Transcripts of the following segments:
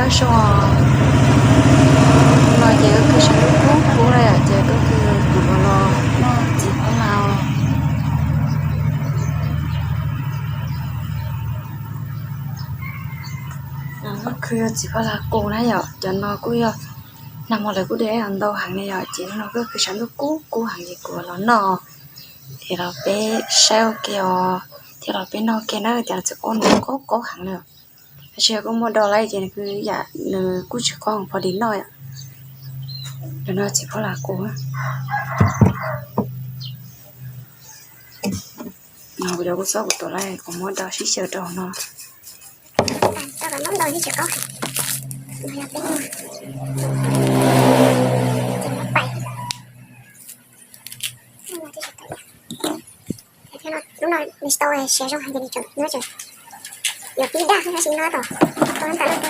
Ab so, no ces koj khwv saum ntuj kub kub na yom, ces koj khwv kuv los noj txiv phob las. Koj khwv txiv phob las kuv na yom, cov no kuj yog nag hmo lawv kuj de ntau heev li yom, ces no koj khwv saum ntuj kub kub heev ces kuv los noj, thiab los peb saib ua ke os, thiab los peb noj ua ke na, cas txiv phob las no qaub qaub heev li. Tab sis kuj muaj do lawm ces nws kuj yam nws kuj tsis qaub heev, pho dis noj yom. Cov no txiv phob las kuv. No kuv cov kuj txob kuv tuav lawm, kuv muab do sib xyaw rau hauv no. Lub no nws tsis tau siav zoo heev ces nws tseem, nws tseem yuav pib daj thiab, tab sis no tab tom, Cov no yog cov txiv phob las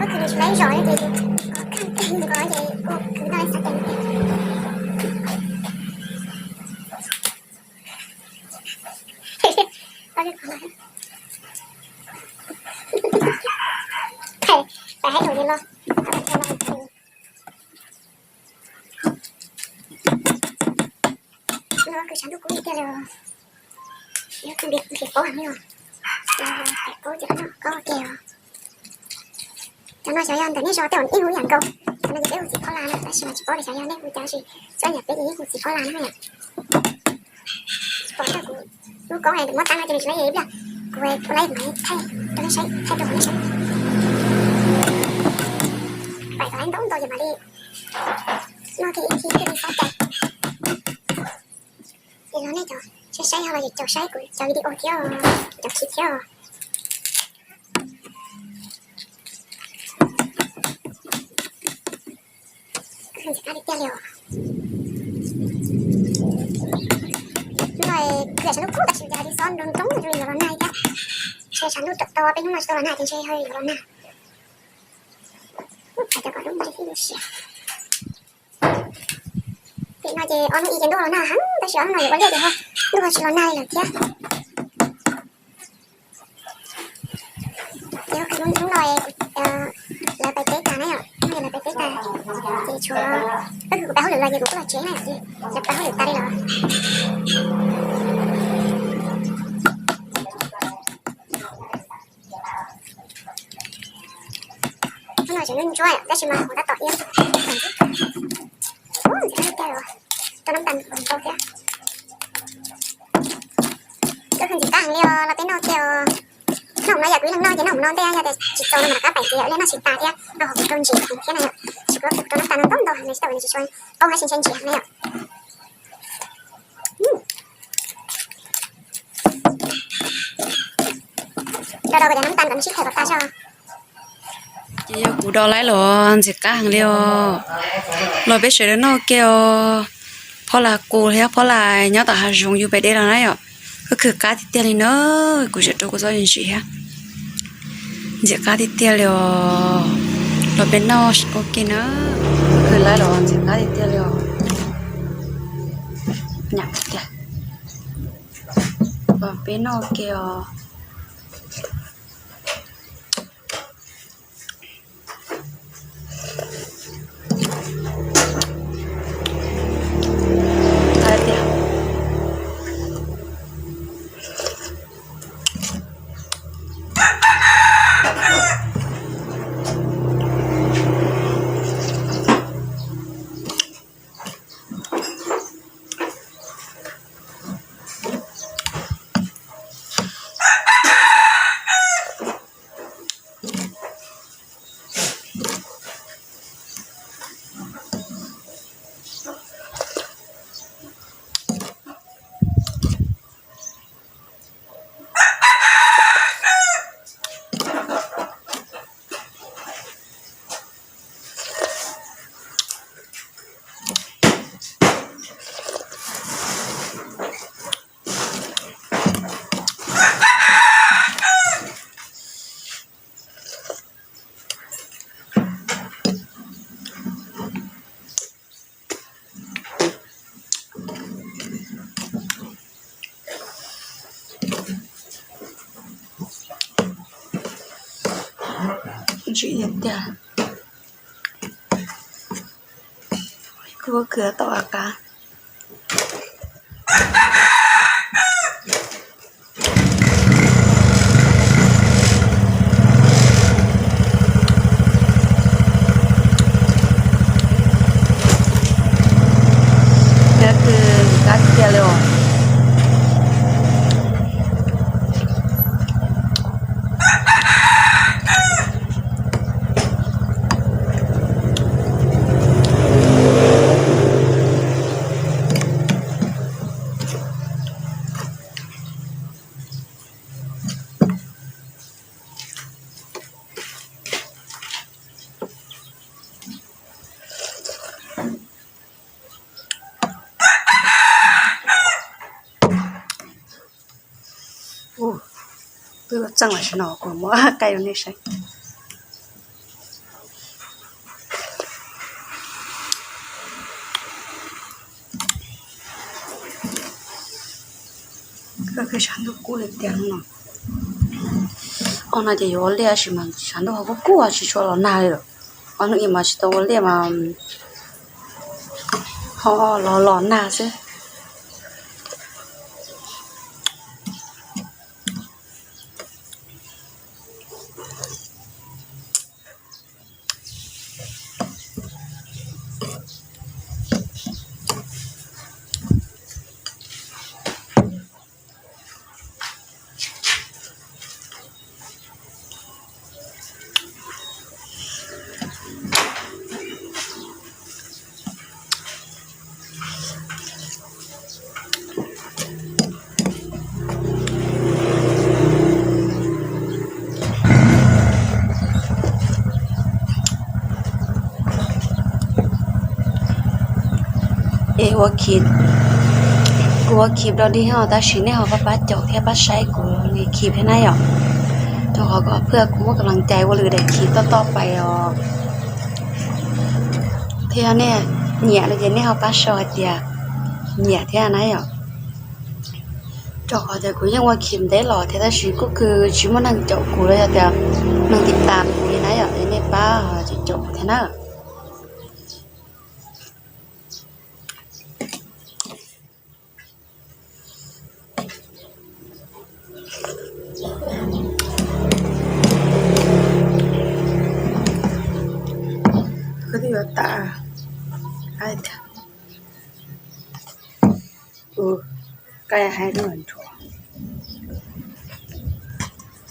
kuv tsis laib zom li ces kuv khaj kheej nkaus ces kuv khwv tau xav tias pais hais lus li los. No kws tshav ntuj kub tiag li os. Yog kws nqhis paub heev li os. Yog hais paub ces noj koj ua ke os. Cov no xyov yog ntawm nej zos tej zaum ib hu ib yam nkaus. Cov no ces peb hu txiv phob las na, tab sis mas tsis paub tias xyov yog nej hu cas, tab sis txhua yam peb ces yeej hu txiv phob las na yom. Tsis pom kuv lub koob muab tab no ces nws tsis laib ib pliag, kuv ua laib mam thaij rau nej saib, thaij rau nej saib. Pais tau laib ntau ntau ces mam li noj kiag ib thib thiaj li xob cai. Es los nej cov saib saib ho los yus caum saib kuv cov video thiab, cov clip thiab. Ntxim qab tiag tiag li os. Hnub no kuj yam tshav ntuj kub tab sis cas li xob nroo nroo zoo li yuav los nag thiab. Ntshe tshav ntuj tau peb hnub no tsis tau los nag ces ntshe ho yuav los nag. Ub, hais tias kom lub ntshe thiab lub siav. Tim no ces ob hnub ib ces ntuj los nag heev tab sis ob hnub no yuav ua liaj ces ho ntuj ho tsis los nag li lawm thiab. Ces hnub no lawv pais teb tas na yom, hnub no lawv pais teb tas ces tshuav, tab sis kuv pab hauj lwm los ces kuv kuj los tsev na yom, ces lawv pab hauj lwm tas li los. Hnub no tseem ntsuab tab sis mas kuv tab tom iab. Ntxim qab tiag tiag li os, rau nab tas ntau thiab. Koj ntxim qab heev li os, los peb noj kiag os. Noj mus no yam kuv ib leeg noj ces noj mus no ntej, yog tias tsis txaus no mas rov qab pais ces yam li noj tsis tas thiab, noj qhov kuv rau ntsis thiab na yom. Tsis kuv rau nab tas no ntau ntau heev li, tsis tau nws tsis tshua qaub hab, ntshe ntsim heev na yom. Rau rau kom cov nab tas kom nws sib khaws kom tas zog. Ces yog kuv do laib los ntxim qab heev li os. Los peb sawv daws noj kiag os. Phob las kuv thiab phob las nyob tom hav zoov yus pem dej los na yom. Koj khwv qab tiag tiag li na, kuv tseem rau kuv txob ntsim thiab. Ntxim qab tiag tiag li os. Los peb noj ua ke na. Koj khwv laib los ntxim qab tiag tiag li os. Nyam tiag. Los peb noj ua ke os. Tsis tiag, kuv khwv tau qab. Qab tiag li os. Twb txeej lawm, tam sim no kuv muab qe rau nej saib. Koj sav ntuj kub li tiag no. Ob no ces yuav ua liaj tab sis mas sav ntuj ho kub kub tsis tshua los nag li lawm. Ob hnub ib mas tsis tau ua liaj mas ho los los nag xwb. Es ua, kuv ua khib rau dig ho tab sis nej ho pab pab caum thiab pab saib kuv li khib thiab na yom. Rau qhov kom kuv muaj ka lees cai ua lwm daim khib toj toj pais os. Thiab nej nyiam li ces nej ho pab sau hais tias nyiam thiab na yom. Rau qhov tias kuv yeej ua khib ntev los thiab tab sis kuj kws tsis muaj neeg caum kuv los yog tias neeg tiv tas kuv li na yom, es nej pab caum kuv thiab na. Koj twb yuav tas, qe hais lus nthuav.